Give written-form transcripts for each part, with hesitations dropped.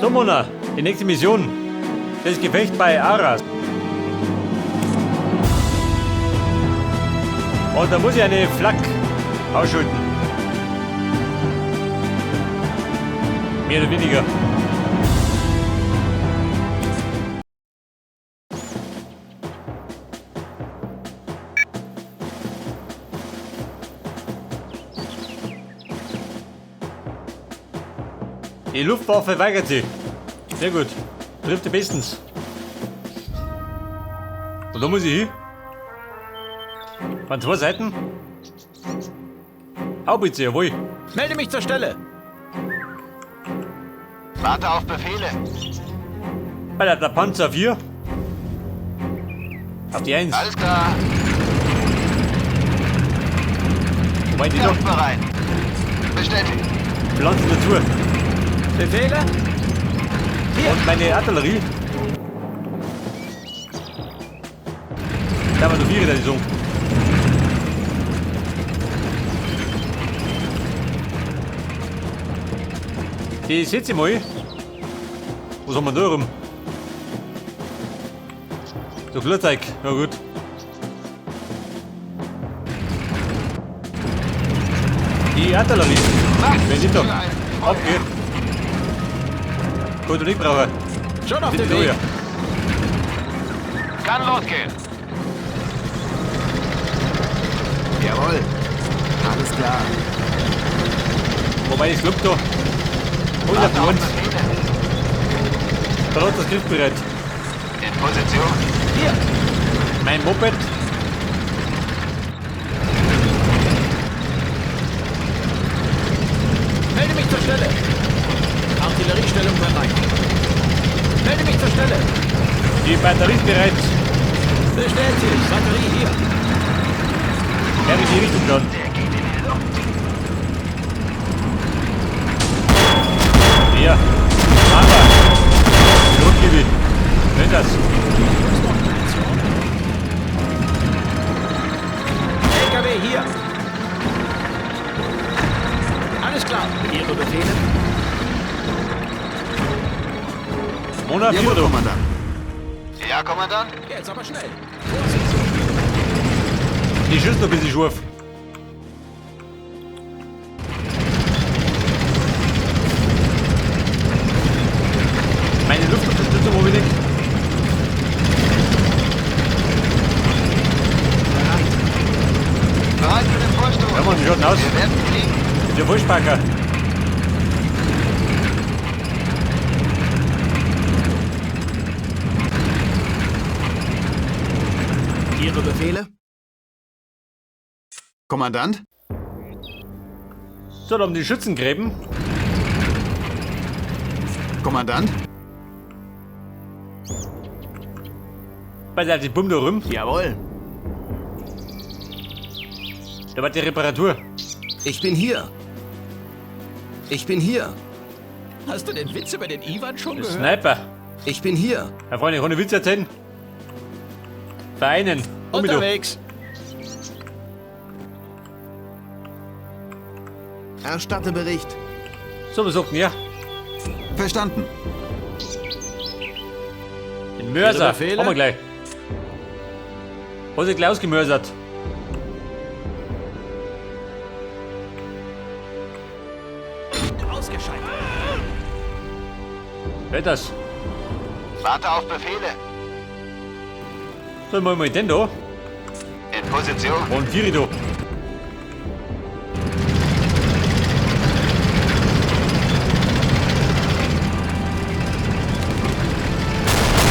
So, Mona, die nächste Mission. Das Gefecht bei Arras. Und da muss ich eine Flak ausschalten. Mehr oder weniger. Die Luftwaffe weigert sich. Sehr gut. Trifft die bestens. Und da muss ich hin. Von zwei Seiten. Haubitze, jawohl. Melde mich zur Stelle. Warte auf Befehle. Bei der Panzer 4. Auf die 1. Alles klar. Wobei die noch Kampfbereit. Bestätigt. Pflanzen dazu. Befehle? Und meine Artillerie. Da war nur vier, die so. Die setze ich mal. Was haben wir da rum? So Flugzeug, ja gut. Die Artillerie. Wer sieht da? Ab geht. Gut und ich brauche. Schon auf Sind dem die da, Weg. ja. Kann losgehen. Jawohl. Alles klar. Wobei das klappt da. Und auf Warte die auf 1. Befehle. Da hat das griffbereit. In Position. Hier. Mein Moped. Melde mich zur Stelle. Artilleriestellung bereit. Melde mich zur Stelle. Die Batterie ist bereit. Bestätigt. Batterie hier. Ja, in die Richtung dann. Der geht in die Luft. Ja. Aber. Rotgebiet. Nicht das. LKW hier. Alles klar. Ihre Befehle? Mona, Jawohl, vier da. Kommandant. Ja, Kommandant. Jetzt aber schnell. Die schießt noch ein bisschen scharf. Meine Luftunterstützung habe ich nicht. Bereit für den Vorstoß. Ja, Mann, wie schaut denn aus? Wir werden fliegen. Der Vollspacker. Ihre Befehle? Kommandant? So, da haben die Schützengräben. Kommandant? Bei der die Bumm da rum. Jawohl. Da war die Reparatur. Ich bin hier. Ich bin hier. Hast du den Witz über den Ivan schon Der gehört? Sniper. Ich bin hier. Herr Freunde, ich kann einen Witz erzählen. Vereinen. Um mich da. Unterwegs. Erstatte Bericht. So, was sagt denn ihr? Verstanden. Den Mörser. Ihre Befehle? Haben wir gleich. Hat sich gleich ausgemörsert. Ausgeschaltet. Wer ist das? Warte auf Befehle. So, machen wir den da. In Position. Und Vieri da.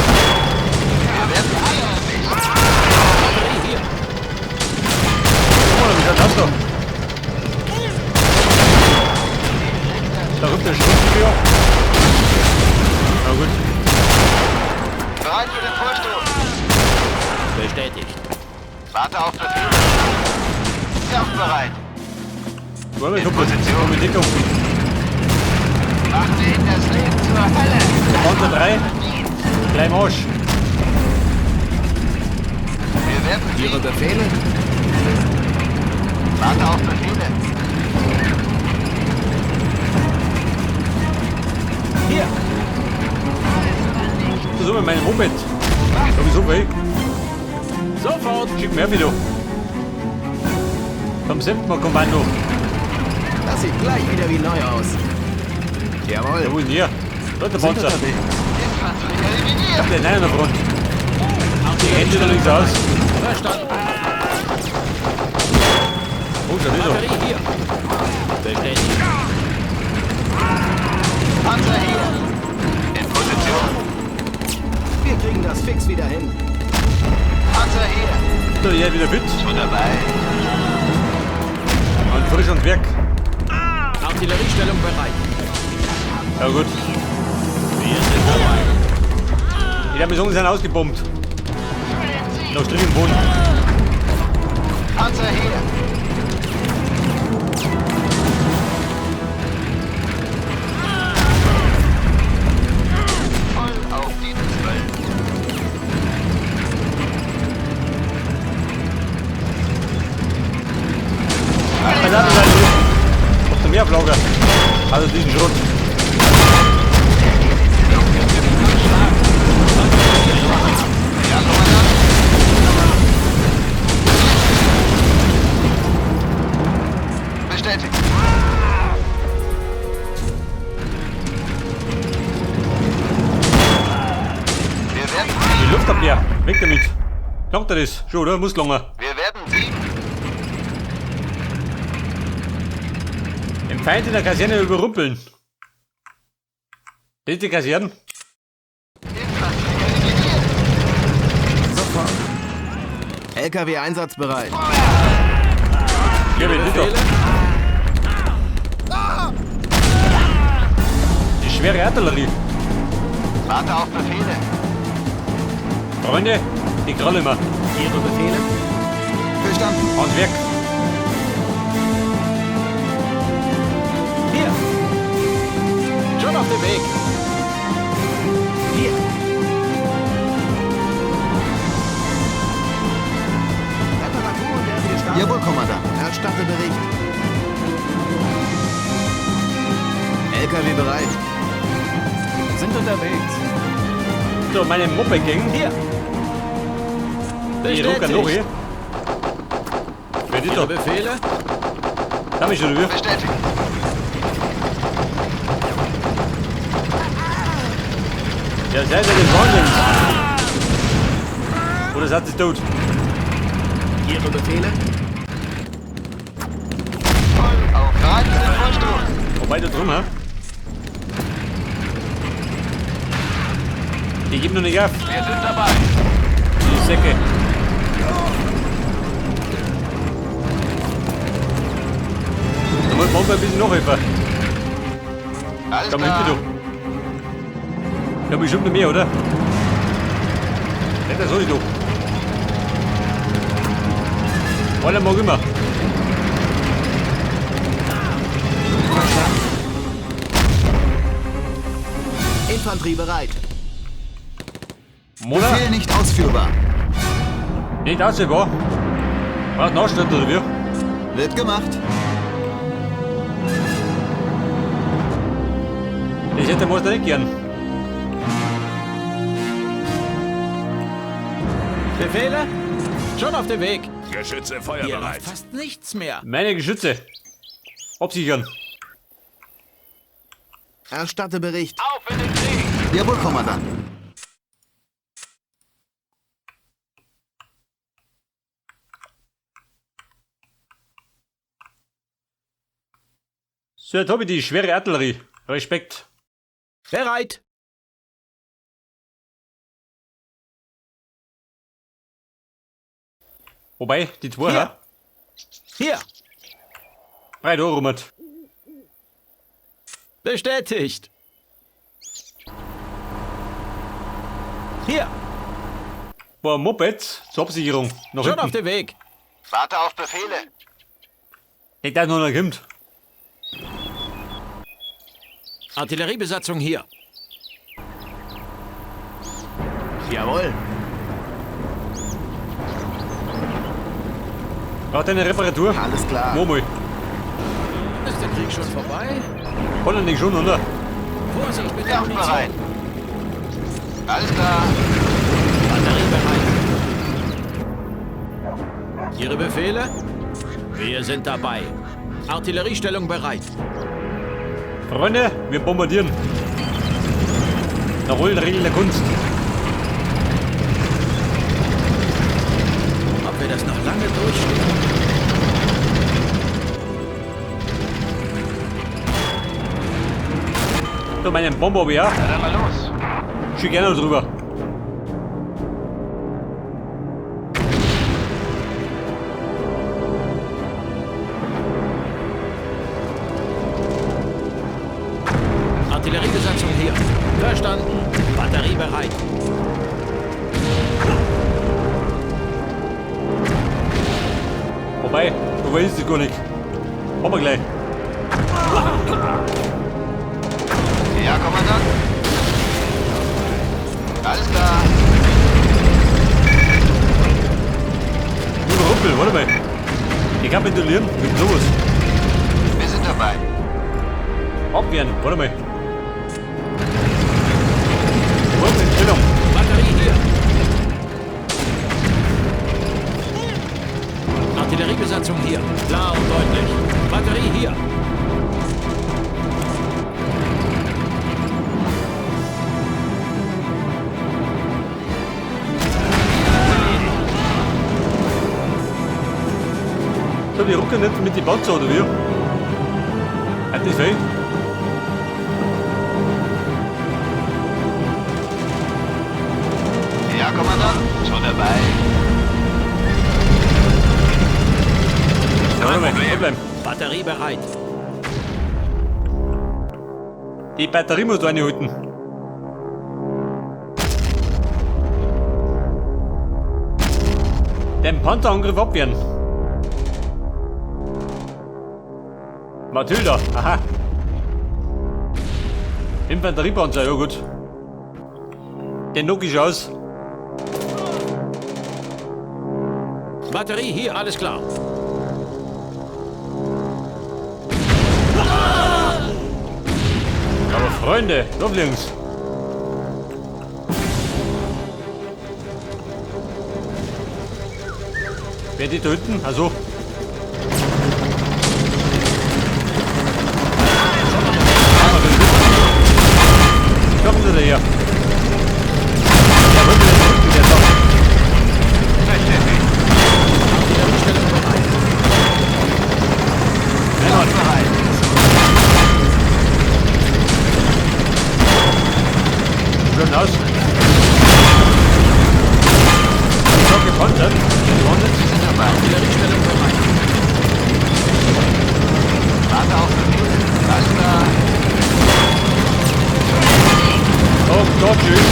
Wir werden alle erwischt. Batterie hier. Oh, wie schaut das da? Da rückt der Schrotgewehr. Na gut. Bereit für den Vorstoß. Bestätigt. Warte auf Befehle. Kampfbereit. Wo haben wir In schon Position. Mit Deckung. Macht ihnen das Leben zur Hölle. Panzer 3. Gleich im Arsch. Wir werden Ihre fliegen. Befehle? Warte auf Befehle. Hier. Kommt das um in meinem Moped. Da hab ich so viel. Sofort. Schick mir wieder. Vom September-Kommando. Das sieht gleich wieder wie neu aus. Jawohl. Ja, wo ist denn hier? Da ist der Sind Panzer. unterwegs. Infanterie eliminiert. Der Nein an der Front. Die Hände da links aus. Verstanden. Oh, schon wieder. Batterie hier. Bestätigt. Panzer hier. In Position. Wir kriegen das fix wieder hin. Panzer hier. So, ja, wieder fit. Schon dabei. Und frisch und Werk. Artilleriestellung bereit. Ja gut. Wir sind dabei. Die haben sind ausgebombt. Noch drin im Boden. Panzer hier. Voll auf die 12. Auf der Mehrflagge. Also diesen Schrott. Ja, Kommandant. Bestätigt. Wir werden Die Luftabwehr. Weg damit. Langt er das? Schon, oder? Muss lange. Wir werden siegen. Den Feind in der Kaserne überrumpeln. Das ist die Kaserne. Infanterie eliminiert. Sofort. LKW einsatzbereit. Ja, mit Befehle? Die schwere Artillerie. Warte auf Befehle. Freunde, die Kralle immer. Ihre Befehle? Verstanden. Ans Werk. Hier. Schon auf dem Weg. Hier. Reparaturen werden gestartet. Jawohl, Kommandant. Erstatte Bericht. LKW bereit. Sind unterwegs. So, meine Moped-Gang. Hier. Die rucken noch hier. Wer ist Ihre da? Befehle? Da bist du wieder. Bestätigt. Ja, seid ihr des Wahnsinns. Oder seid ihr tot? Ihre Befehle? Voll auf Bereit für den Vorstoß. Wobei da drum, hä? Die geben noch nicht auf. Wir sind dabei. Die Säcke. Da muss man ein bisschen nachhelfen. Alles Komm klar. hinten, du. Ja, bestimmt noch mehr, oder? Ja, das soll ich doch. Einer mag immer. Verstanden. Infanterie bereit. Mona? Befehl nicht ausführbar. Nicht ausführbar. Braucht Nachschnitt oder wie? Wird gemacht. Das hätte der Meister nicht gern. Befehle? Schon auf dem Weg. Geschütze Hier feuerbereit. läuft fast nichts mehr. Meine Geschütze. Absichern. Erstatte Bericht. Auf in den Krieg. Jawohl, Kommandant. So, jetzt hab ich die schwere Artillerie. Respekt. Bereit. Wobei, die zwei, Hier. ha? Hier. Breit rum. Bestätigt. Hier. Boah, Mopeds zur Absicherung. Nach Schon hinten. auf dem Weg. Warte auf Befehle. Nicht, dass noch einer kommt. Artilleriebesatzung hier. Jawohl. Braucht eine Reparatur? Alles klar. Murmel. Ist der Krieg schon vorbei? Kann er nicht schon, oder? Vorsicht mit der Kampfbereit. Munition. Alles klar. Batterie bereit. Ihre Befehle? Wir sind dabei. Artilleriestellung bereit. Freunde, wir bombardieren. Nach allen Regeln der Kunst. Ob wir das noch lange durchstehen? So, meinen Bomber, ja. Na dann mal los. Schick gerne noch drüber. Artilleriebesatzung hier. Verstanden. Batterie bereit. Wobei, wo ist es gar nicht. Haben wir gleich. Ja, Kommandant. Alles klar. Überrumpel, warte mal. Ich kapitulieren mit sowas. Wir sind dabei. Abwehren, warte mal. Wurf in Stellung. Batterie hier. Artilleriebesatzung hier. Klar und deutlich. Batterie hier. So, die rucken nicht mit die Panzer, oder wie? Hat das sein? Ja, Kommandant. Schon dabei. Warte mal, hier bleiben. Batterie bereit. Die Batterie musst du reinhalten. Den Panzerangriff abwehren. Mathilda, aha. Infanteriepanzer, ja gut. Den knock ich aus. Batterie hier, alles klar. Aber Freunde, so links. Wer die da hinten? Also. Kommen Sie da her. Der wird wieder zurück, der da. Verständigt. Artilleriestellung bereit. Nein, Mann. Bereit. Schon aus. Ich hab gepanzert. Wir sind dabei. Artilleriestellung bereit. Warte auf Befehle. Alles klar. Oh Gott, schön.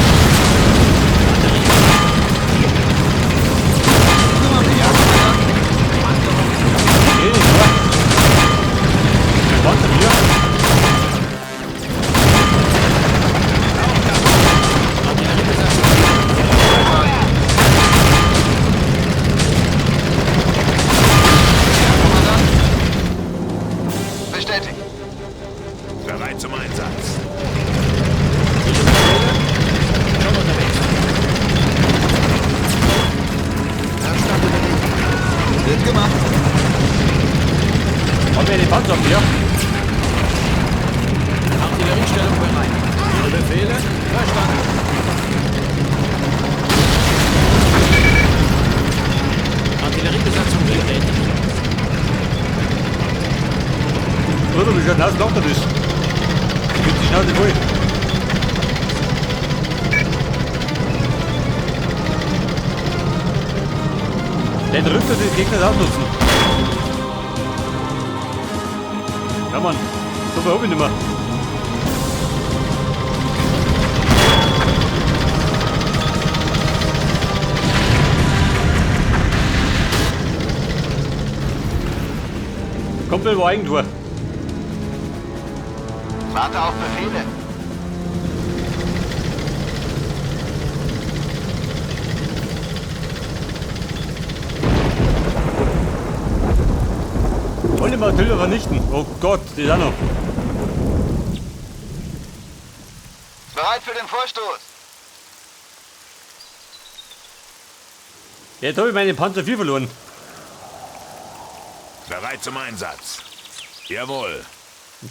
Ja, Kommandant. Nee, nicht wahr. Kein Panzer hier. Artilleriebesatzung hier. Ja, Kommandant. Bestätigt. Bereit zum Einsatz. Ihre Befehle? Schon unterwegs. Wird gemacht. Haben wir eine Panzerabwehr? Artilleriestellung bereit. Ihre Befehle? Verstanden. Artilleriebesatzung bestätigt. Bruder, wie schaut denn aus? Lacht er das? Geht die Schnauze voll. Den Rücktritt des Gegners ausnutzen. Ja Mann, so viel hab ich nicht mehr. Kumpel war Eigentor. Warte auf Befehle. Alle Mathilda vernichten. Oh Gott, die ist auch noch. Bereit für den Vorstoß. Jetzt habe ich meine Panzer 4 verloren. Bereit zum Einsatz. Jawohl.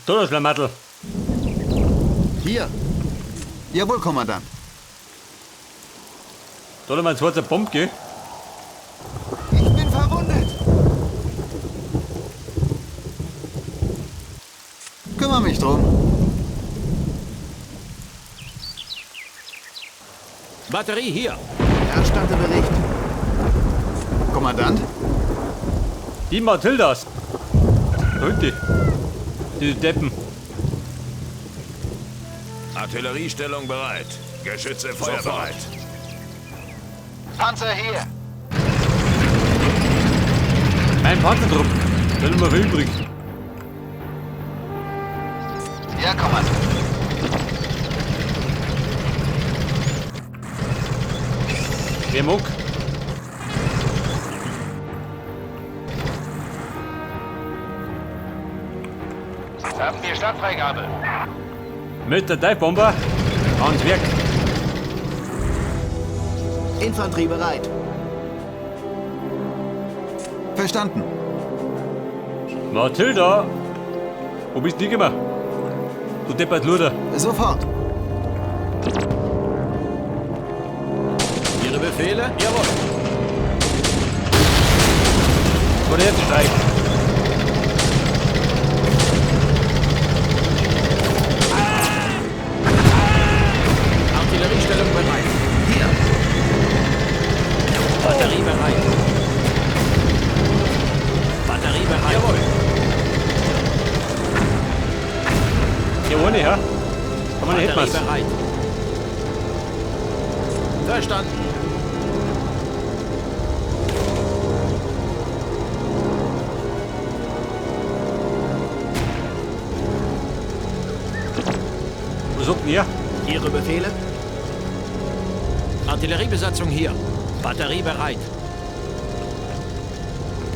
Toller Schlamattl. Hier. Jawohl, Kommandant. Da hat mein zweiter Bombe, gell? Ich bin verwundet. Kümmere mich drum. Batterie hier. Erstatte Bericht. Kommandant? Die Matildas. Da hinten. Die Deppen. Artilleriestellung bereit. Geschütze feuerbereit. Panzer hier. Mein Panzertrupp. Da ist immer viel übrig. Ja, Kommandant. Wer mag? Haben wir Startfreigabe. Mit der Divebomber ans Werk. Infanterie bereit. Verstanden. Matilda! Wo bist du hingekommen? Du deppert Luder. Sofort. Ihre Befehle? Jawohl. Das war der erste Streich. Artilleriestellung bereit. Hier. Batterie bereit. Batterie bereit. Jawohl. Ja, ohne, ja? Kann man nicht Batterie was. bereit. Verstanden. Was sagt denn ihr? Ihre Befehle? Artilleriebesatzung hier. Batterie bereit.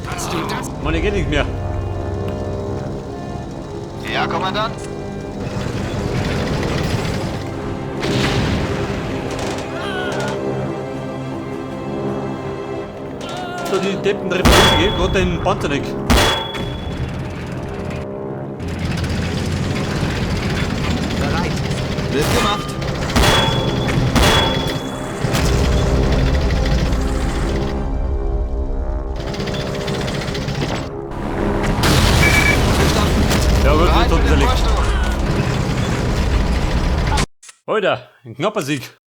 Hast du das? Mann, ich geht nicht mehr. Ja, Kommandant. So, die Deppen treffen nicht, gerade den Panzer nicht. Bereit. Wird gemacht. Verstanden. Ja, gut, Bereit wird für den zerlegt. Vorstoß. Alter, ein knapper Sieg.